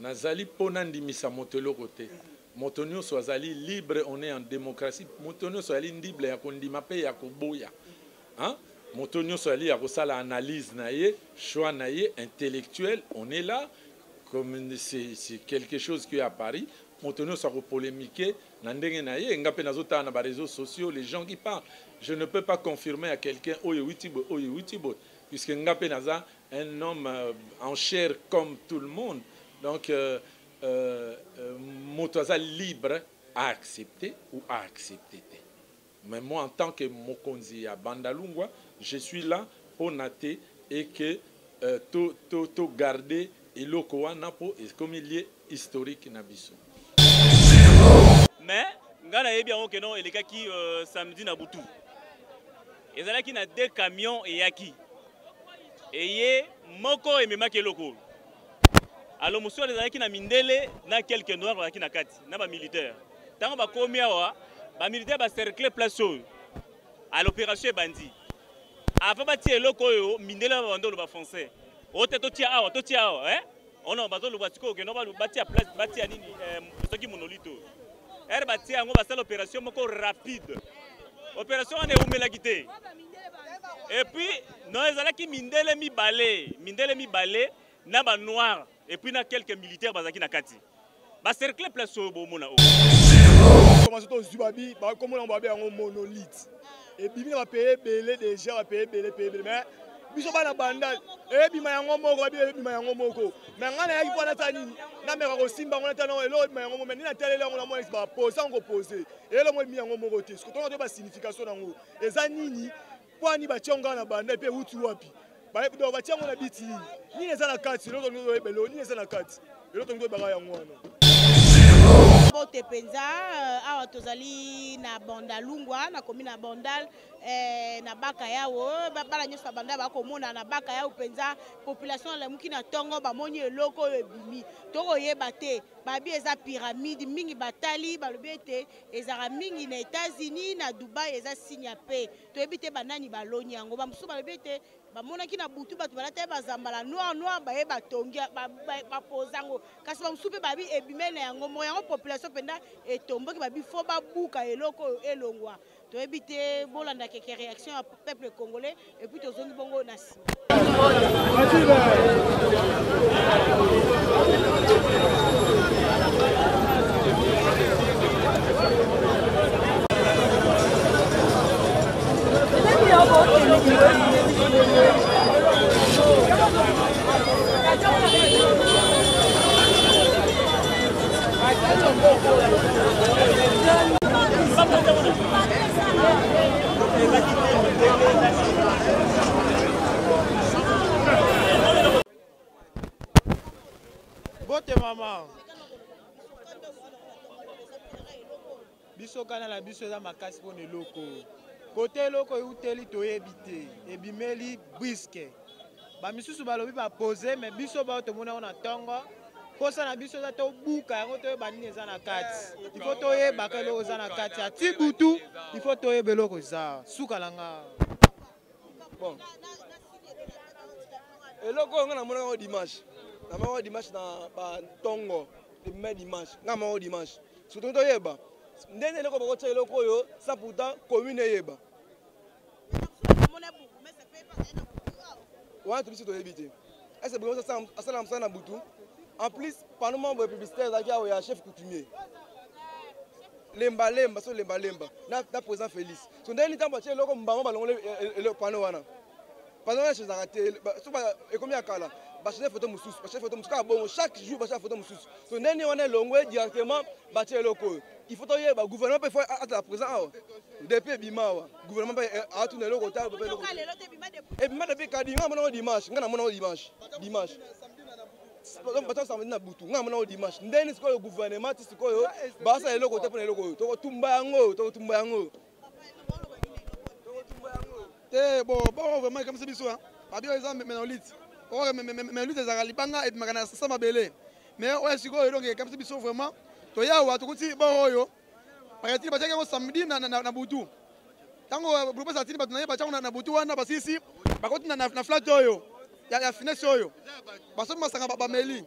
Nazali mpo nandimisa moto eloko te. Moto nyonso azali libre, on est en démocratie. Moto nyonso azali libre ya kondima mpe ya koboya. Hein? Moto nyonso azali ya kosala analyse na ye, choix na ye intellectuel, on est là comme c'est quelque chose qui est à Paris. Moto nyonso akopolémiquer na ndenge na ye. Nga mpe nazotala na ba réseaux sociaux les gens qui parlent. Je ne peux pas confirmer à quelqu'un oyo ewuti boye, oyo ewuti boye, puisque nga mpe naza un homme en chair comme tout le monde. Donc moto aza libre à accepter ou à accepter te. Mais moi en tant que mokonzi ya Bandalungwa, je suis là pour te et que to garder eloko wana po ekomi lieu historique na biso. Mais nga nayebi yango ke non, elekaki samedi na butu. Ezalaki na 2 camions eyaki. Eye moko ememaki eloko oyo. Alors mosusu ezalaki na mindele na quelques noirs bazalaki na kati na ba militaires. Tango bakomi awa, ba militaires ba cercler place oyo. À l'opération ebandi. Avant batia eloko oyo, mindele ba bando loba français. Ote totia awa, totia awa, hein? Oh non, bazo loba sikoyo ke non, batia place, batia nini, soki monolithe oyo. Ere batia yango, basala opération moko rapide. Opération wana eumelaki te. Et puis, non, ezalaki mindele mibale, mindele mibale na ba noir et puis na quelques militaires bazalaki na kati. Ba cercle place oyo bomona oyo. Comment ça tozwi babi, ba komona babi yango monolithe. Ebimi na ba pays ebele déjà, ba pays ebele, pays ebele, mais biso bana Bandal, ebima yango moko, babi ebima yango moko. Mais nga nayaki mpo natala nini? Nameka kosimba yango, natala yango, eloko ebima yango moko, mais nini nataleli yango, namona ba poser yango poser. Eloko ebimi yango moko te. Soki toyeba ba signification nango, eza nini? Mpo ani batia yango na Bandal mpe euti wapi? Ba, donc batia yango na biti nini? Nini eza na kati? Eloko tolingi toyeba, eloko nini eza na kati? Eloko tolingi toyebaka yango wana. Mbote mpenza, awa tozali na Bandalungwa, na commune ya Bandal, na baka yawo, bana nyonso ya Bandal bakomona na baka yawo mpenza, population alamuki na tongo, bamoni eloko oyo ebimi. Tokoyeba te, babi eza pyramide, mingi batali, balobi ete ezalaka mingi na États-Unis, na Dubaï, eza signe ya paix. Toyebi te banani baloni yango. Ba mosusu balobi ete bamonaki na butu bato balataki bazambala noir noir, baye batongi, bapoza yango. Kasi ba mosusu mpe babi ebimeli na yango moko. Yango population mpenza etomboki, babi fo babuka eloko oyo elongwa. Toyebi te, bolanda keke réaction ya peuple congolais et puis tozongi bongo na nsima. Bote mama. Biso kana na biso eza makasi mpona eloko. Kote eloko euteli toyebi te, ebimeli briske. Ba misusu balobi ba poser, mais biso ba tomona yango na tongo. Posa na biso eza tobuka yango toyeba nini eza na kati. Il faut toyeba ka eloko eza na kati. Ati butu, il faut toyeba eloko eza. Suka na nga. Bon. Eloko oyo nga namonaka yango dimanche. Namonaka yango dimanche na ba ntongo. Demain dimanche. Nga namonaka yango dimanche. Surtout toyeba. Ndenge eloko bakotia eloko oyo sans pourtant commune eyeba. Wana biso toyebi te. Est-ce que bourgmestre asala mosala na butu? En plus, panneau membre publicitaire ezalaki awa ya chef coutumier. Lemba lemba so lemba lemba na na président Félix. So ndenge ntango batie eloko mbango balongoli eloko panneau wana. Panneau wana ezalaka te, so ba ekomi ya kala, ba changer photo mosusu, ba changer photo mosusu kaka bongo chaque jour ba changer photo mosusu. So ndenge wana elongwe directement batie eloko oyo. Il faut toyeba gouvernement pe faut azala présent awa. Depuis ebima awa, gouvernement pe atuna eloko ta pe eloko. Ebima depuis kadi nga mona dimanche, nga na mona dimanche, dimanche. Bato samedi na butu, nga mona dimanche. Ndenge sikoyo gouvernement ti sikoyo basala eloko te pona eloko oyo. Tokotumba yango, tokotumba yango. Tokotumba yango. Te. Te bon bon vraiment ekamwisi biso hein. Babi oyo eza menolite. Oyo menolite ezalaka libanga ebimaka na sa mabele. Mais oyo sikoyo donc ekamwisi biso vraiment. Toye awa tokuti bor oyo paraît-il batiaki yango samedi na, na, na butu. Ntango bourgmestre atindi bato na ye batia yango na butu wana basilisi bakoti na, na, na flat oyo ya, ya finesse oyo basombi masanga bameli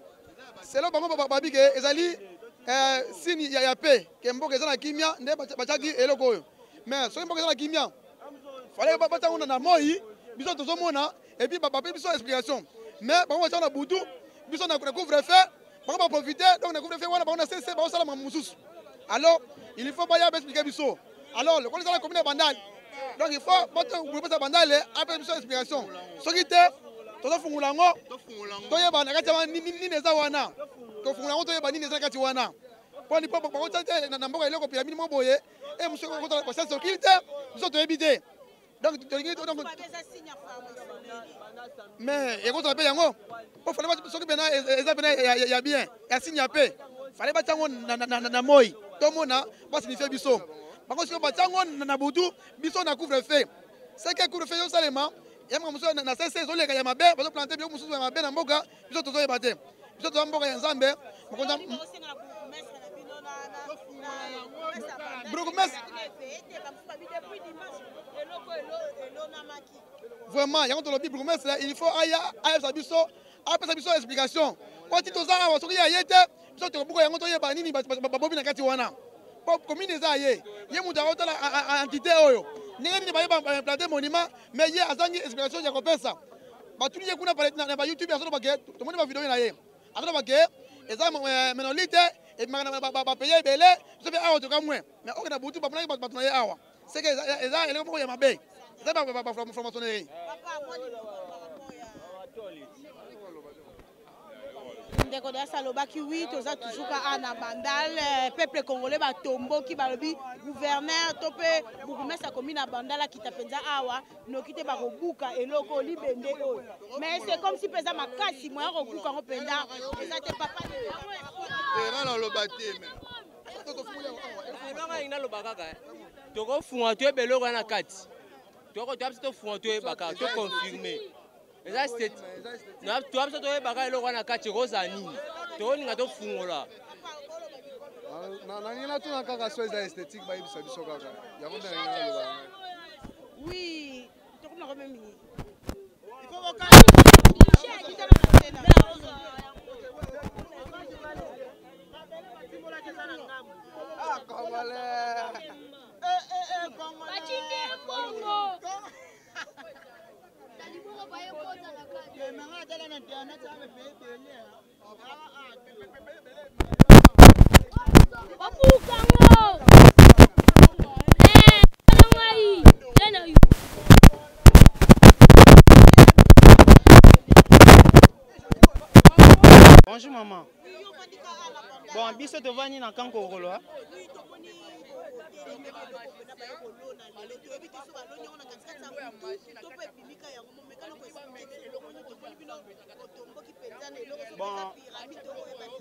selo bango babi ke ezali eh, signe ya, ya paix ke mboka eza na kimia nde batiaki eloko oyo mais soki mboka eza na kimia fallait batia yango na moi biso tozomona et puis bape biso explication mais bango batia na butu biso na couvre feu bango baprofite donc na couvre feu wana bango na cc baosala makambo mosusu. Alors il faut baya baexplike biso. Alors lokola eza na commune ya Bandal, donc il faut bopesa Bandal apesa biso explication. Soki te tozofungola yango toyeba na kati ya nini eza wana, tofungola yango toyeba nini eza na kati wana mponi mpo bakotia te na mboka eloko piramide moko boye e mosusu ekotala bascience occulte biso toyebi te. Donc tolingi donc mais ekozala mpe yango mpo fale soki mpena eza mpena ya bien ya signe ya pe fale batia yango na moi tomona basignifie biso. Bango sikoyo batia yango na butu, biso na couvre feu seke couvre feu ezosalema ya makambo mosusu na sese ezoleka ya mabe, bazoplante biloko mosusu ya mabe na mboka, biso tozoyeba te. Biso toza mboka ya Nzambe. Mokonzi bourgmestre vraiment yango tolobi bourgmestre il faut aya ayebisa biso, apesa biso explication po ti toza awa. Soki ye aye te, biso tokobuka yango toyeba nini babobi na kati wana, po commune eza ye, ye moto akotala entité oyo ndenge nini baye baimplante monument, mais ye azangi explication ya kopesa. Batuni ye kuna na bayoutube, azoloba ke tomoni bavideo na ye, azoloba ke eza menolite ebimaka na bapays ebele, biso mpe awa tokamwe. Mais oke na butu bamonaki bato na ye awa, seke eza eloko moko ya mabe, eza bafranc-maçonnerie. Ndeko Dasa alobaki wi, toza toujours ka na Bandal. Peuple congolais batomboki, balobi gouverneur to mpe bourgmestre akomi na Bandal akita mpenza awa noki te bakobuka eloko libende oyo. Mais c'est comme si mpe eza makasi, moya kobuka yango mpenza eza te. Papa nga naloba te. Eloko naloba kaka, tokofunga toyeba eloko wana kati, toya biso tofunga toyeba kaka, toconfirme eza toya biso toyebaka eloko wana kati ekozala nini, tokolinga tofungola. Nalingi natuna kaka so eza esthétique, bayebisa biso kaka yango nde nalingi naloba na ngai. Oui, tokomona combien minutes? Ah, Congolais. Batindi mbongo. Babukango. Eh, ngai. Tena. Bonjour maman. Bon, biso tovandi na Kankokolo. Bon,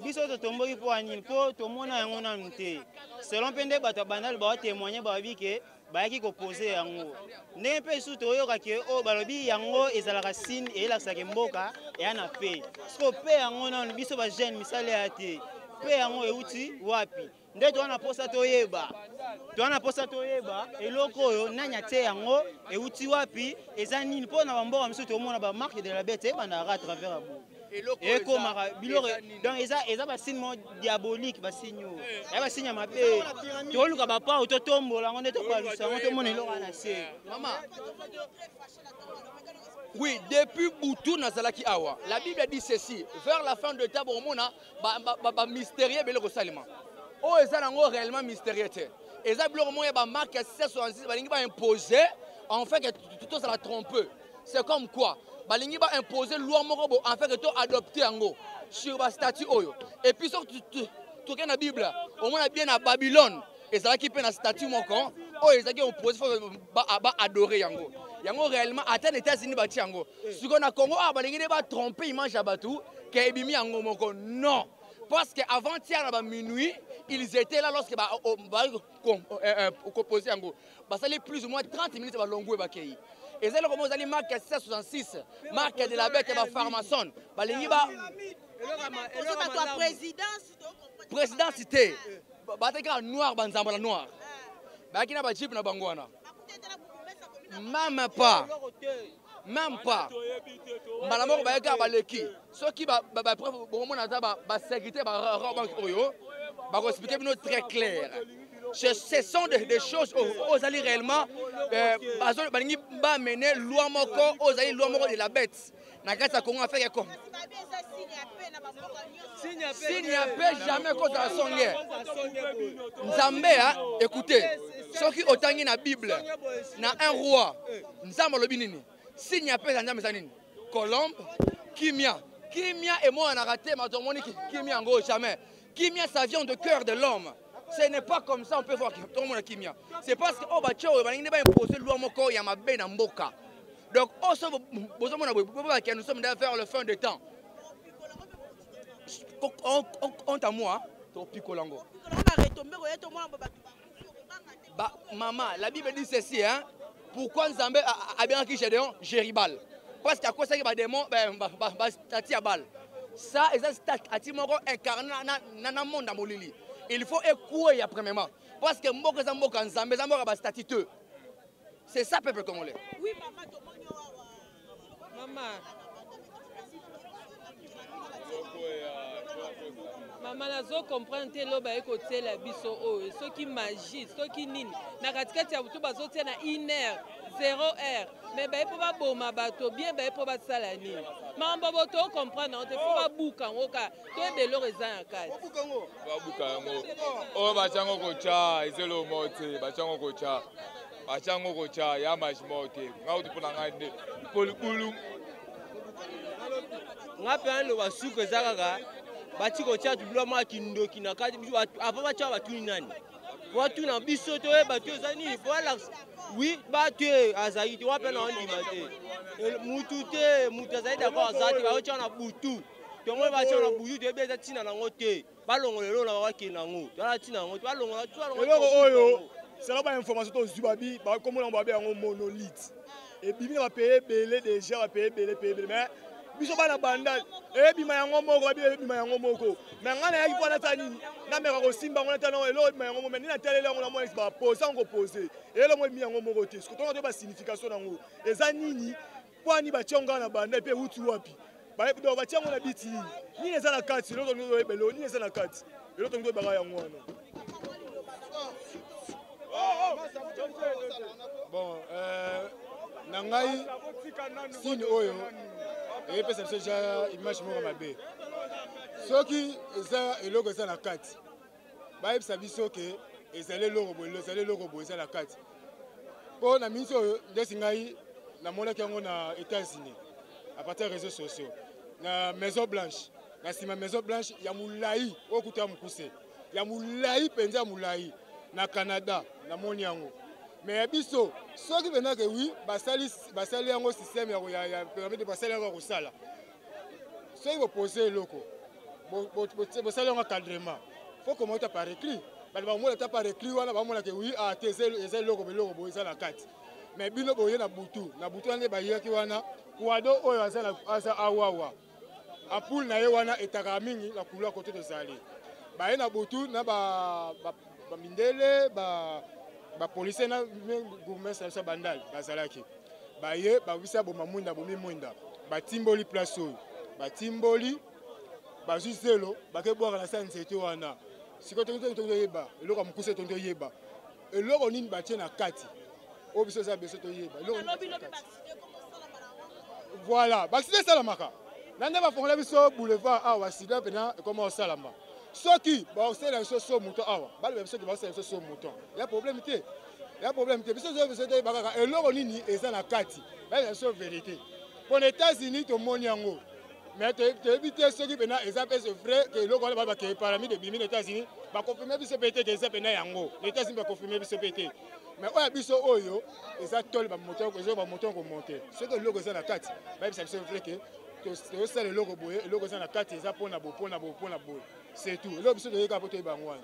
biso totomboki mpo ya nini? Mpo tomona yango nanu te. Selon mpe nde bato ya Bandal baotémoigne, balobi ke bayaki kopose yango ndenge mpe lisusu toyoka ke oyo balobi yango ezalaka signe eyelakisaka mboka eya na pe siko pe yango nanu biso bajeune misala ya te pe yango euti wapi nde toza na mposa toyeba, toza na mposa toyeba eloko oyo nani atie yango, euti wapi, eza nini. Mpo na bamboka mosusu tomona bamarque de la bête ebandaka à travers ya boye ekomaka biloko, donc eza basigne moko diabolique, basigne oyo ya basigne ya mabe. Toluka bapao totombola yango nde topalusa yango tomona eloko wana se. Mama, oui, depuis butu nazalaki awa. La Bible dit ceci: vers la fin de temps bomona bamystérieux ebele kosalema. Oyo eza nango réellement mystérieux te, eza biloko moko ya bamarque ya 666 balingi baimpose en fait que tozala trompeux. C'est comme quoi balingi baimposer loi moko bo en fait que to adopte yango sur bastatut oyo. Et puis soki tokei na Bible, omona bien na Babylone ezalaki mpe na statut moko oyo ezalaki opose fo baadore yango. Yango réellement ata na États-Unis batie yango. Sikoyo na Congo awa balingi nde batrompe image ya bato ke ebimi yango moko. Non, parce que avant-hier na baminuit ils étaient là. Lorsque bakompose yango, basali plus ou moins 30 minutes, balongwe, bakei. Eza eloko moko ezali marque ya 666, marque de la bête ya bapharmaçon balingi ba présidence te, bataki kaka noir, banzambo na noir bayaki na bajipe na bango wana, même pas, même pas mbala moko bayaki kaka baleki. Soki bapreuve bokomona ata basécurité babanke oyo bakoexpliquer bino très clair. Ce sont des choses oyo ezali réellement balingi bamene loi moko oyo ezali loi moko de la bête na kati ya Congo, afeke ko signe ya paix jamais kozala songe Nzambe. Écoutez, soki otangi na Bible, na 1 Roi, Nzambe alobi nini? Signe ya paix ya Nzambe eza nini? Colombe, kimia. Kimia emonanaka te, mato omoni kimia yango jamais. Kimia, ça vient de cœur de l'homme. Ce n'est pas comme ça on peut voir tomona kimia. C'est parce que oyo batie oyo balingi nde baimpose loi moko ya mabe na mboka. Donc oyo so bozomona boye, bobake nous sommes vers le fin de temps. Honte à moi, topikola yango. Ba, maman, la Bible dit ceci, hein? Pourquoi Nzambe abengaki Gédéon Jéribal? Parce qu'akosaki badémon, bastati ya Baal. Ça eza statue moko incarné na monde ya molili. Il faut ekweya premièrement. Parce que mboka eza mboka Nzambe, eza mboka bastatue te. C'est ça, peuple congolais. Oui, mama, tomoni mama, mama, nazocomprendre te. Elo baye kotiela biso oyo, soki magie, soki nini, na katikati ya butu bazotia na 1 heure 0 heure, mais baye mpo baboma bato bien, baye mpo basala nini? Makambo bo tocomprendre yango te. Fo babuka yango kaka, toyeba eloko eza na kati. Babuka yango. Oyo batyango kotya eza eloko moko te. Batyango kotya, batyango kotya ya magie moko te. Ngai kutu, mpo na ngai nde polibulu. Nga mpe naloba, suku eza kaka bati kotia biloko mwa kindoki na kati. Avant batia, batuni nani? Po batuna biso, toyeba to eza nini, po alakisa wi bato azalaki te. Wape na ondima te, mutu te, mutu azali d'accord, aza te. Baotia na butu, tomoni batia na butu, toyebi eza ntina nango te. Balongola eloko na bakakende yango, toala ntina yango te, balongola. Eloko oyo, sala bainformation tozwi, babi bakomona yango, babi yango monolithe. Ebimi na bapays ebele déjà, bapays ebele, pays ebele. Mais biso bana Bandal, ebima yango moko, babi ebima yango moko. Mais ngai nayaki mpo natala nini, nameka kosimba yango, natala eloko ebima yango moko. Mais nini, nataleli yango, namona bapose yango, kopose eloko moko ebimi yango moko te. Soki tonga toyeba signification nango eza nini, mpo ani batia yango kaka na Bandal, mpe euti wapi? Donc batia yango na biti nini? Nini eza na kati? Eloko tongi toyeba, eloko nini eza na kati? Eloko tongi toyebaka yango wana. Bon, na ngai, signe oyo eyepesa biso ja image moko mabe. Soki eza eloko eza na kati, bayebisa biso ke ezali eloko boye, ezali eloko boye eza na kati. Mpo na miniti oyo, ndesi ngai namonaki yango na États-Unis à partir ya réseaux sociaux, na Maison Blanche, na nsima Maison Blanche, ya molai oyo kuta ya mokuse, ya molai mpenza, ya molai. Na Canada namoni yango. Mais ya biso, soki mpenza ke wi basali, basali yango système ya pyramide, basali yango ya kosala, soki bopose eloko, bosali yango encadrement, faut komota par écrit. Bato bamona ata par écrit wana, bamona ke wi, ah te, eza eloko, eloko boye eza na kati. Mais bino boye na butu, na butu wana nde bayaki wana. Kwado oyo aza awawa, ampoule na ye wana etakaka mingi na couloir kote tozali. Baye na butu na bamindele, bapolisier na bourgmestre na biso ya Bandal bazalaki. Baye babisa boma mwinda, bomi mwinda, batimboli place oyo, batimboli, bazwi zelo, bakebwaka na sa nzete wana. Sikoyo tongi toyeba eloko ya mokuse, tongi toyeba eloko nini batie na kati oyo. Biso eza biso toyeba. Voilà, baaccident esalamaka na nde bafongola biso boulevard awa. Accident mpena ekoma osalama. Soki baosala biso saut mouton awa, baloba biso ke baosala biso saut mouton, ya problème te, ya problème te. Biso biso toyeba kaka eloko nini eza na kati, bayeba biso vérité. Mpo na États-Unis tomoni yango, mais toyebi te soki mpena eza mpe c'est vrai ke eloko wana babake pyramide ebimi na États-Unis. Baconfirme biso mpe te ke eza mpena yango na États-Unis, baconfirme biso mpe te. Mais oyo ya biso oyo eza tole, bamoto eza bamoto komonte. Soki eloko eza na kati, bayebisa biso vrai ke tozosala eloko boye, eloko eza na kati eza mpona boye, mpona boye, mpona boye. C'est tout eloko biso toyeka mpo toyeba yango wana.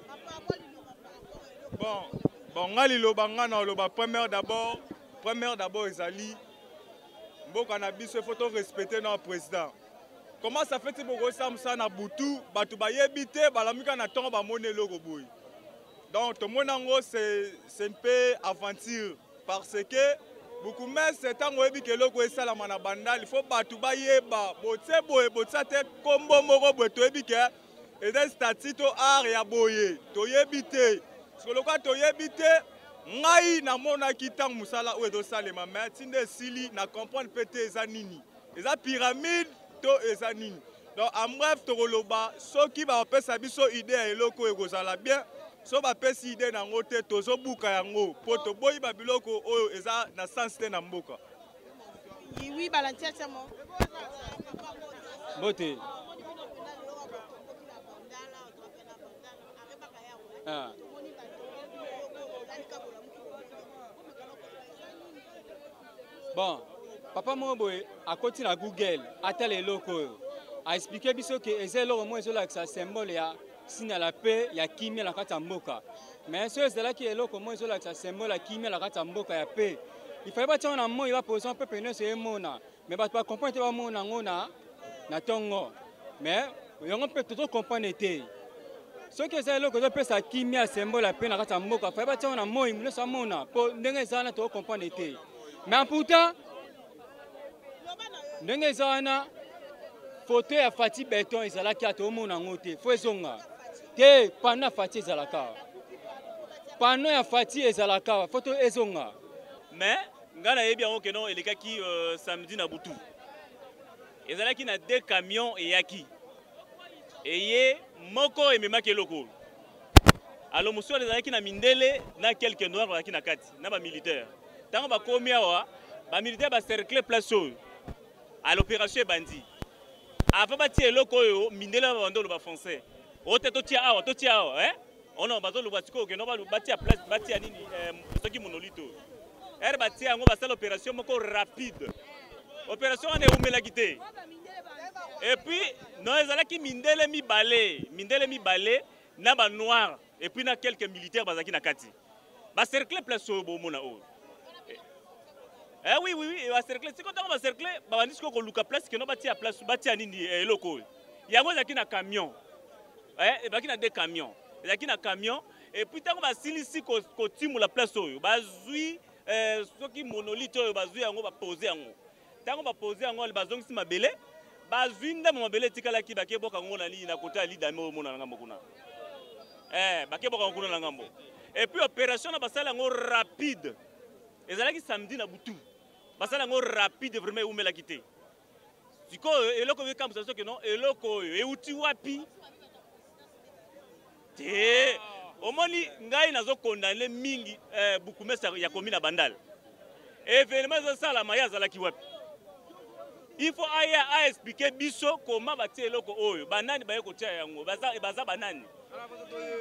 Bon, nga liloba nga na oloba, première d'abord, ezali Mboka na biso, il faut to respecter notre président. Comment ça fait bokosala mosala na butu, bato bayebi te, balamika na ntongo bamoni eloko boye? Donc tomoni yango, c'est un peu aventure, parce que bourgmestre, ntango oyebi ke eloko esalama na Bandal, il faut bato bayeba. Botie boye, botia te kombo moko boye, toyebi ke eza statut to art ya boye, toyebi te. Siko lokola toyebi te, ngai namonaki ntango mosala oyo ezosalema, mais ntinda esili na comprendre mpe te eza nini, eza pyramide to eza nini. Donc en bref, tokoloba soki bapesa biso idée ya eloko oyo, ekozala bien. So bapesi idée nango te, tozobuka yango, mpo toboyi babiloko oyo eza na sens te na mboka. Oui, balantia tiamo. Mbote. Ah. Bon, papa moko boye akoti na Google, atala eloko oyo, aexpliquer biso ke eza eloko moko ezolakisa symbole ya signe ya la paix, ya kimia na kati ya mboka. Mais soki ezalaki eloko moko ezolakisa symbole ya kimia na kati ya mboka, ya paix, il fallait batia na moi, baposa mpepe nyonso emona. Mais bato bacomprendre te, bamona yango na ntongo. Mais yango mpe tozocomprendre te. Soki eza eloko ezopesa kimia, symbole ya paix na kati ya mboka, fallait batia yango na moi, nyonso amona, mpo ndenge eza wana tozocomprendre te. Mais pourtant ndenge eza wana, foto ya Fatshi Béton ezalaki, ata omona yango te, fo ezonga te. Panneau ya Fatshi ezalaka, panneau ya Fatshi ezalaka, foto ezonga. Mais ngai nayebi yango ke non, elekaki samedi na butu. Ezalaki na deux camions eyaki, eye moko ememaki eloko oyo. Alors mosusu wana ezalaki na mindele na quelques noirs bazalaki na kati na bamilitaire. Ntango bakomi awa, bamilitaire bacercle place oyo. À l'opération ebandi, avant batia eloko oyo, mindele wana babanda oloba français oyo te: "Totia awa, totia awa, eh? Ono bazoloba sikoyo kendo batia place, batia nini, soki monolithe oyo." Ere batia yango, basala opération moko rapide. Opération wana ewumelaki te. Et puis non, ezalaki mindele mibale, mindele mibale na banoir et puis na quelques militaires bazalaki na kati. Bacercle place oyo bomona oyo. Eh oui, bacercle. Sikoyo ntango bacercle, babandi sikoyo koluka place keno batia place, batia nini, eloko oyo. Yango ezalaki na camion, ezalaki na deux camions, ezalaki na camion. Et puis ntango basilisi kotimola place oyo, bazwi soki monolithe oyo, bazwi yango, bapose yango. Ntango bapose yango, bazongisi mabele, bazwi ndambo mabele etikalaki, bakeboka yango na nini, na kota ya lidame oyo omona na ngambo kuna. Bakeboka yango kuna na ngambo. Et puis opération na basala yango rapide, ezalaki samedi na butu, basala yango rapide vraiment, ewumelaki te. Sikoyo eloko oyo ekamwisa soki non, eloko oyo euti wapi te. Omoni, ngai nazocondamner mingi bourgmestre ya commune ya Bandal. Événement ezosalama, ye azalaki wapi? Il faut aya aexpliquer biso koma batia eloko oyo, banani baye kotia yango, baza banani,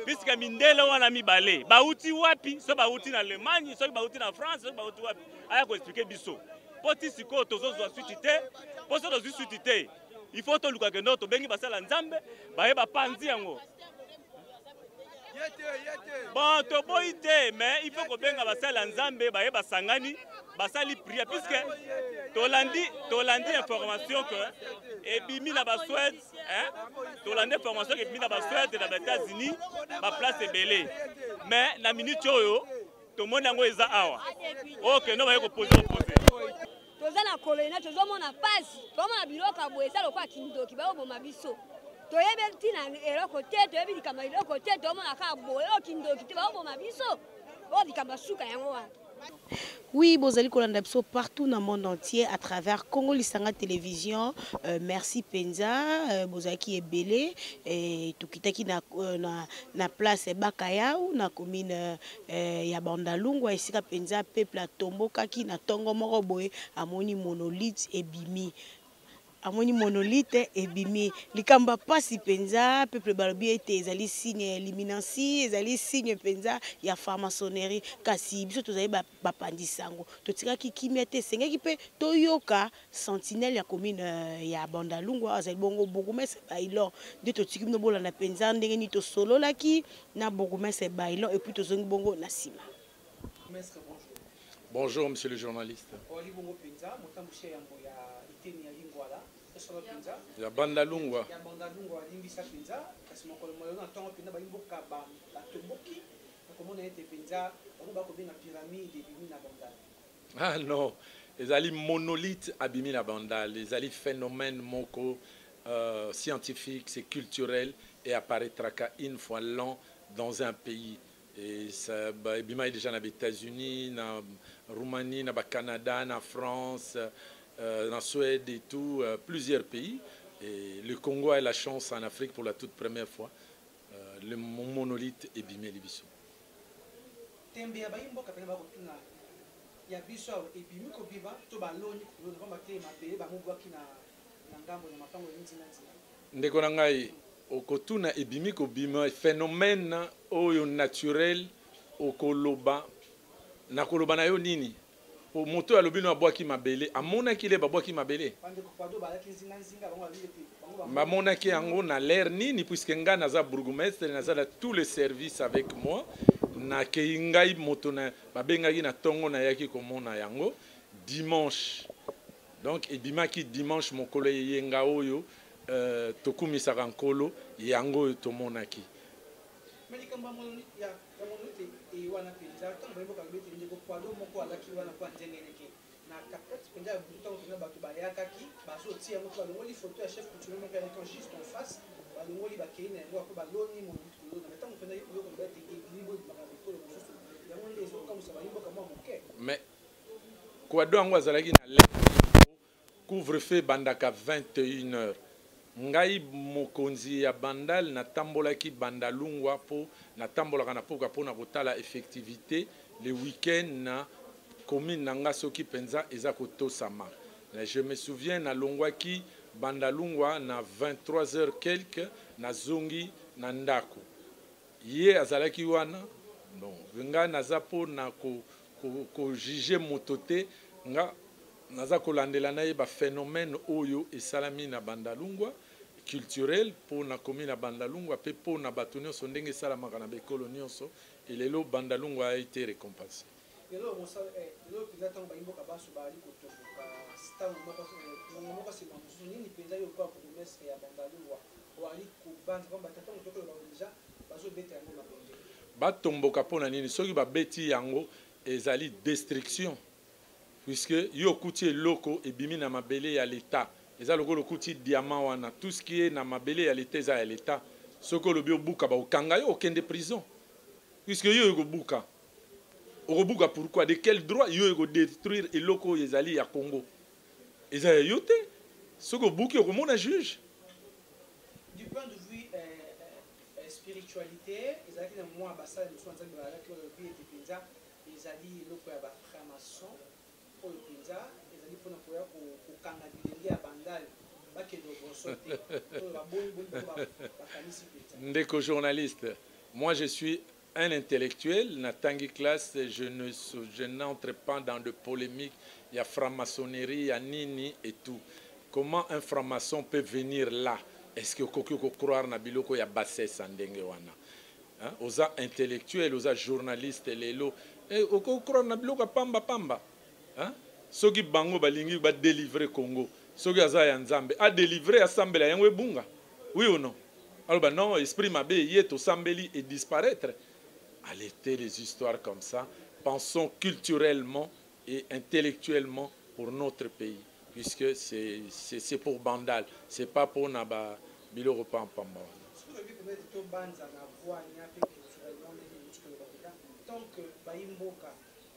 puisque mindele wana mibale bauti wapi? Soki bauti na Allemagne, soki bauti na France, soki bauti wapi, aya koexpliquer biso. Mpo ti sikoyo tozozwa suite te. Mpo so tozwi suite te, il faut toluka kendo tobengi basala Nzambe, baye bapanzi yango. Bon, toboyi te, mais il faut kobenga basali ya Nzambe, baye basangani, basali prière, puisque tolandi information que ebimi na baSuède, hein? Tolandi information que ebimi na baSuède, na baÉtats-Unis, baplace ebele. Mais na minute oyo tomoni yango eza awa, oyo kendo baye kopose kopose. Toza na kolena, tozomona pasi, tozomona biloko ya boye, eza lokola kindoki, bayoboma biso. Toyebi ntina eloko te, toyebi likambo ya eloko te, tozomona kaka boye, oyo kindoki te, bayoboma biso. Oyo likambo ya suka yango wana. Oui, bozali kolanda biso partout dans le monde entier à travers Congo Lisanga Télévision. Merci penza, bozalaki ebele et tokitaki na place Bakayau na commune ya Bandalungwa, esika penza peuple atombokaki na tongo moko boye, amoni monolithe ebimi. Amoni monolithe ebimi, likambo ya mpasi mpenza. Peuple balobi ete ezali signe ya illuminati, ezali signe mpenza ya franc-maçonnerie. Kasi biso tozali bapandisi yango, totikaki kimia te. Esengaki mpe toyoka sentinelle ya commune ya Bandalungwa, azali bongo bourgmestre Bailon. Nde totiki bino bolanda mpenza ndenge nini tosololaki na bourgmestre Bailon, et puis tozongi bongo na nsima. Bonjour, monsieur le journaliste. Ozali bongo mpenza motambusi ya yambo ya eteni ya Lingwala. Esolo mpenza. Ya Bandalungwa. Ya Bandalungwa, limbisa mpenza. Kasi mokolo mwa lelo na ntongo mpenza bayi mboka batomboki na komona ete mpenza bango bakobenga pyramide ebimi na Bandal. Ah non, ezali monolithe abimi na Bandal, ezali phénomène moko scientifique, c'est culturel et apparaîtraka une fois l'an dans un pays. Et ça, bah, ebimaki déjà na États-Unis, na Roumanie, na Canada, na France, na Suède et tout, plusieurs pays. Et le Congo a la chance en Afrique pour la toute première fois, le monolithe ebimeli biso. Tembe ya bayi mboka pena bakotuna ya biso awa ebimi kobima to baloni kolona pamba te mabele bamobwaki na na ngambo na mapango ya nzinga nzinga. Ndeko na ngai, okotuna ebimi kobima phénomène oyo naturel, okoloba nakoloba na yo nini? Po moto oyo alobi no abwaki mabele, amonaki le babwaki mabele? Bandeko pardon bazalaki nzinga nzinga bango balobi ete bango ba Bamonaki yango na l'air nini? Puisque ngai naza bourgmestre, naza na tous les services avec moi. Nakei ngai moto na babengaki na tongo, nayaki komona yango dimanche. Donc ebimaki dimanche mokolo eyenga oyo tokumisaka Nkolo, yango oyo tomonaki. Mais likambo ya monolithe ya ya monolithe eye wana mpenza ntango bayi mboka balobi ete ndeko Kwado moko alaki wana mpo anzengeneke na katikati mpenza ya butu ntango mpenza bato bayakaki bazotia yango mpe balongoli photo ya chef coutumier moko ya étant juste en face balongoli bakei na yango apres baloni monolithe kolona mais ntango mpenza yo koloba ete ebimi boye ebimaka na bikolo mosusu yango nde ezokamwisa bayi mboka mwa moke. Mais Kwado yango azalaki na l'heure nini po couvre feu ebandaka 21 heures. Ngai mokonzi ya Bandal natambolaki Bandalungwa po natambolaka na pokwa po na kotala effectivite le week-end na commune na nga soki penza eza kotosama. Je me souviens nalongwaki Bandalungwa na 23 heures quelque nazongi na ndaku. Ye azalaki wana bon nga naza po na ko ko juger moto te nga naza kolandela nayeba phenomène oyo esalami na Bandalungwa culturel po na komi na Bandalungwa pe po na bato nionso ndenge esalamaka na bekolo nionso et lelo Bandalungwa a ete recompense. Lelo mosala eh, lelo mpenza ntango bayi mboka banso bazali kotomboka ntango moko ngonga moko nsima mosusu, nini mpenza yo lokola bourgmestre ya Bandalungwa oali kobanza pamba te ntango tokoloba deja bazobeta yango mabende? Batomboka mpo na nini? Soki babeti yango ezali destruction puisque yo okuti eloko ebimi na mabele ya l'etat, eza lokola okuti diamant wana, tout ce qui est na mabele ya l'etat eza ya l'etat. Soki olobi obuka bakokanga yo okende prison puisque yo okobuka. Okobuka pourquoi? De quel droit yo eko detruire eloko oyo ezali ya Congo? Eza ya yo te. Soki obuki okomona juge. Du point de vue spiritualite, ezalaki na mua basali mosusu ya Nzambe bazalaki balobi ete mpenza ezali eloko ya ba franc-maçon oyo mpenza ezali mpona koya kokanga bilenge ya Bandal bakende oboso te. Oyo baboni boni bango bakanisi mpenza. Ndeko journaliste, moi je suis un intellectuel, natangi classe, je ne, je n'entre pas dans de polemiques, il y a franc-maçonnerie, il y a nini et tout. Comment un franc-maçon peut venir là? Est-ce que okoki ko croire na biloko ya bassesse ya ndenge wana? Hein? Oza intellectuel, oza journaliste lelo. Eh, okoki croire na biloko ya pamba pamba? Hein? Soki bango balingi ba délivrer Congo, soki aza ya Nzambe, a délivrer, asambela yango ebunga. Oui ou non? Aloba non, esprit mabe ye tosambeli et disparaître. Arrêtez les histoires comme ça. Pensons culturellement et intellectuellement pour notre pays, puisque c'est pour Bandal, c'est pas pour naba biloko pamba. Tant que bayimboka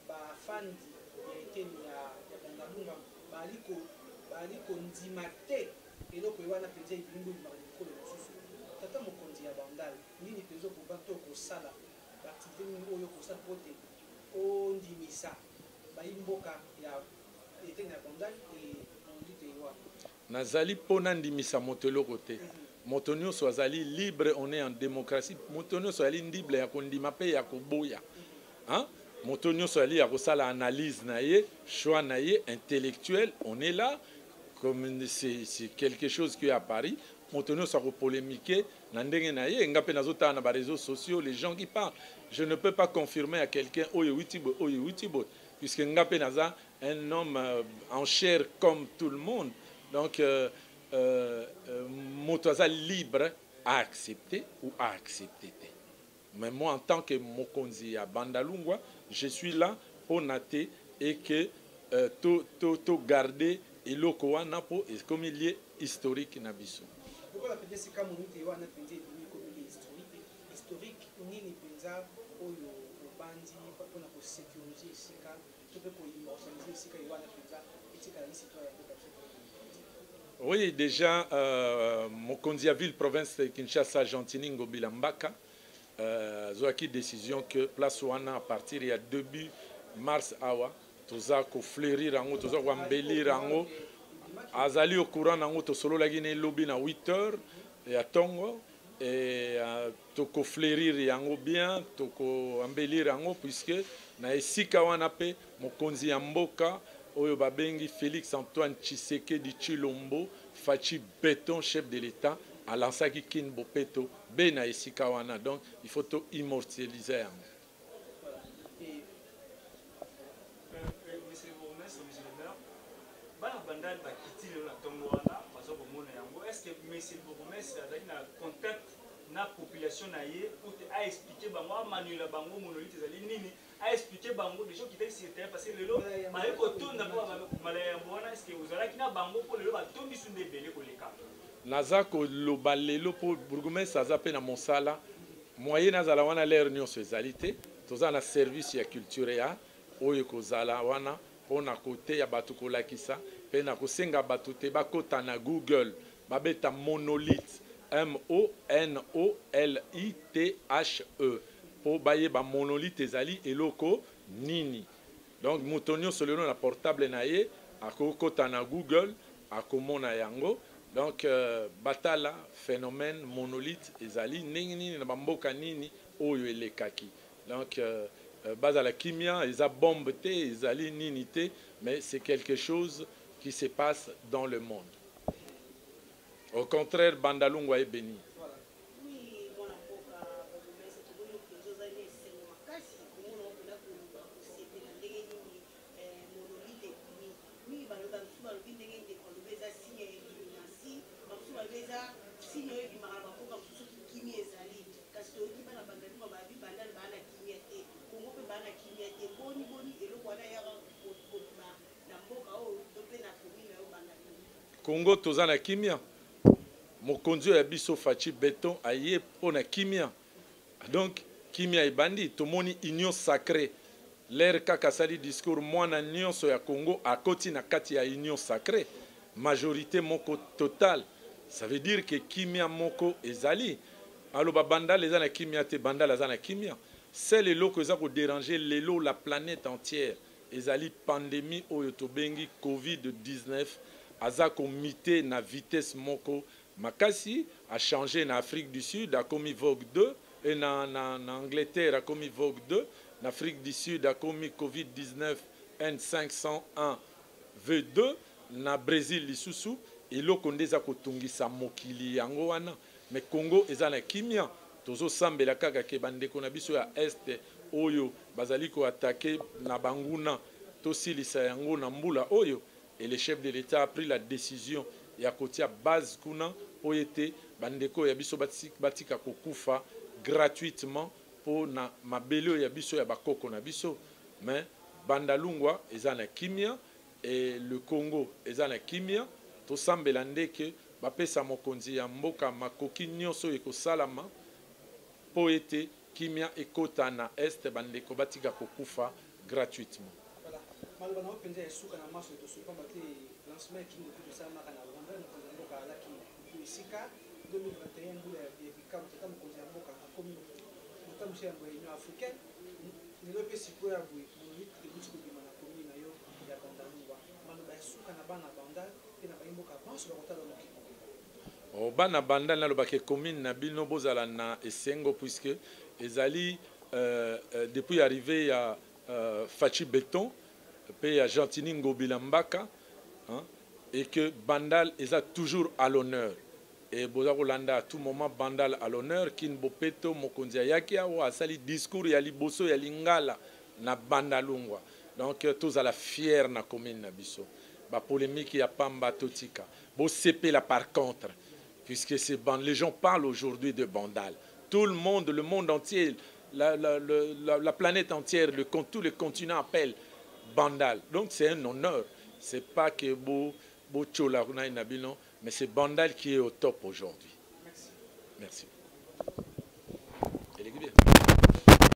bafandi ya eteni ya Bandalungwa bazali kondima te eloko ye wana mpenza ebimi bo ebimaka na bikolo mosusu, tata mokonzi ya Bandal, nini mpenza okoba to okosala, ba activites nini oyo okosala mpo te ondimisa bayi mboka ya eteni ya Bandal et monolithe ye wana? Nazali mpo nandimisa moto eloko te. Moto nionso azali libre, on est en democratie, moto nionso azali libre ya kondima mpe ya koboya. Hein? Moto nionso azali ya kosala analyse na ye, choix na ye intellectuel, on est là comme c'est quelque chose qui est à Paris. Moto nionso ako polemiquer na ndenge na ye. Nga pe nazotala na ba réseaux sociaux les gens qui parlent. Je ne peux pas confirmer à quelqu'un oyo ewuti boye, oyo ewuti boye. Puisque nga pe naza un homme euh, en chair comme tout le monde. Donc euh, euh, euh, moto aza libre à accepter ou à accepter te. Mais moi en tant que mokonzi ya Bandalungwa, je suis là pona te et que euh, to, to, to garder eloko wana po ekomi lieu historique na biso. Lokola mpenza esika monite wana mpenza ebimi ekomi lieu historique, historique nini mpenza oyo obandi mpona kosecurise esika to mpe koimmortalise esika ye wana mpenza etikala histoire ya mboka biso? Oui, déjà, euh, mokonzi ya ville province de Kinshasa, Gentiny Ngobila Mbaka, euh, azwaki décision que place wana à partir ya début mars awa toza kofleurir yango, toza koembellir yango. Azali au courant nango, tosololaki na elobi na 8 heures ya tongo et euh, tokofleurir yango bien, tokoembellir yango puisque na esika wana pe mokonzi ya mboka oyo babengi Félix Antoine Tshisekedi Tshilombo Fatshi Béton, chef de l'État, alansaki Kin Bopeto be na esika wana. Donc il faut to immortaliser yango. Monsieur le bourgmestre, monsieur le maire, bana Bandal bakiti lelo na ntongo wana baza komona yango. Est ce que monsieur le bourgmestre azalaki na contact na population na ye pour te aexplike bango, amanuela bango monolithe ezali nini, aexplike bango déjà okitaki sur terrain? Parce que lelo baye kotonda mpo malaya yambo wana, est ce que ozalaki na bango mpo lelo batondi su nde ebele koleka? Naza koloba lelo mpo bourgmestre aza mpe na mosala, moyen nazala wana lere nyonso ezali te. Toza na service ya culture ya oyo ekozala wana mpo na koteya bato, kolakisa mpe na kosenga bato te bakota na Google, babeta monolithe, M O N O L I T H E, mpo bayeba monolithe ezali eloko nini. Donc moto nyonso lelo na portable na ye akokota na Google, akomona yango. Donc euh, batala phénomène monolithe ezali ndenge nini na bamboka nini oyo elekaki. Donc euh, euh, bazala kimia, eza bombe te, ezali nini te, mais c'est quelque chose qui se passe dans le monde. Au contraire, Bandalungwa est béni. Oui, mwana mboka bourgmestre, tomoni mpenza ozali na esengo makasi komona okenda koluka kosepela ndenge nini monolithe ebimi. Mingi balobi, bamosusu balobi ndenge ndeko alobi eza signe ya illuminasi, bamosusu balobi eza signe oyo ebimaka na bamboka mosusu soki kimia ezali. Kasi toyoki bana Bandalungwa balobi Bandal baa na kimia te, Congo mpe baa na kimia te. Boni boni eloko wana eyaka kobima na mboka oyo to mpe na commune na yo Bandalungwa? Congo toza na kimia, mokonzi oyo ya biso Fatshi Beton aye mpo na kimia. Donc kimia ebandi, tomoni union sacree. L'heure kaka asali discours, mwana nyonso ya Congo akoti na kati ya union sacree, majorite moko totale. Ça veut dire que kimia moko ezali. Aloba Bandal eza na kimia te, Bandal aza na kimia. Seul eloko eza ko deranger lelo la planète entière ezali pandemie oyo tobengi Covid-19, aza ko muter na vitesse moko makasi, a changer na Afrique du Sud akomi vogue 2, et na, na, na Angleterre akomi vogue 2, na Afrique du Sud akomi Covid-19 N501 V2, na Brésil lisusu. Eloko nde eza kotungisa mokili yango wana, mais Congo eza na kimia. Tozosambela kaka ke bandeko na biso ya Est oyo bazali koatake na banguna, tosilisa yango na mbula oyo. Et le chef de l'État a pris la décision ya kotia base kuna mpo ete bandeko ya biso batika kokufa gratuitement mpo na mabele oyo ya biso ya bakoko na biso. Mais Bandalungwa eza na kimia et le Congo eza na kimia. Tosambela ndeke bapesa mokonzi ya mboka makoki nyonso oyo ekosalama mpo ete kimia ekota na Est, bandeko batika kokufa gratuitement. Voilà. Maloba na yo mpenza ya suka na maso tosuki, pamba te lancement ya Kingo mpe tosalamaka na Rwanda, mokonzi ya mboka alaki to esika 2021 mbula ya bikamwa, tata mokonzi ya mboka akomi motambusi ya yambo ya Union africaine. Lelo mpe sikoyo ya boye monolithe euti kobima na commune na yo ya Bandalungwa. Maloba ya suka na bana Bandal mpe na bayi mboka banso bakotala mokili mobimba. Oh, bana Bandal, nalobaka commune na bino bozala na esengo puisque ezali euh, euh, depuis arrivée ya euh, Fatshi Beton pe ya Gentiny Ngobila Mbaka, hein, et que Bandal eza toujours à l'honneur. Et boza kolanda à tout moment Bandal à l'honneur. Kin Bopeto mokonzi ayaki awa asali discours ya liboso ya lingala na Bandalungwa. Donc tozala fier na commune na biso. Ba polemique ya pamba totika. Bosepela par contre, puisque c'est les gens parlent aujourd'hui de Bandal. Tout le monde, le monde entier, la planète entière, tous les continents appellent Bandal. Donc c'est un honneur. C'est pas que bo botyola kuna na bino, mais c'est Bandal qui est au top aujourd'hui. Merci. Merci. Eleki bien.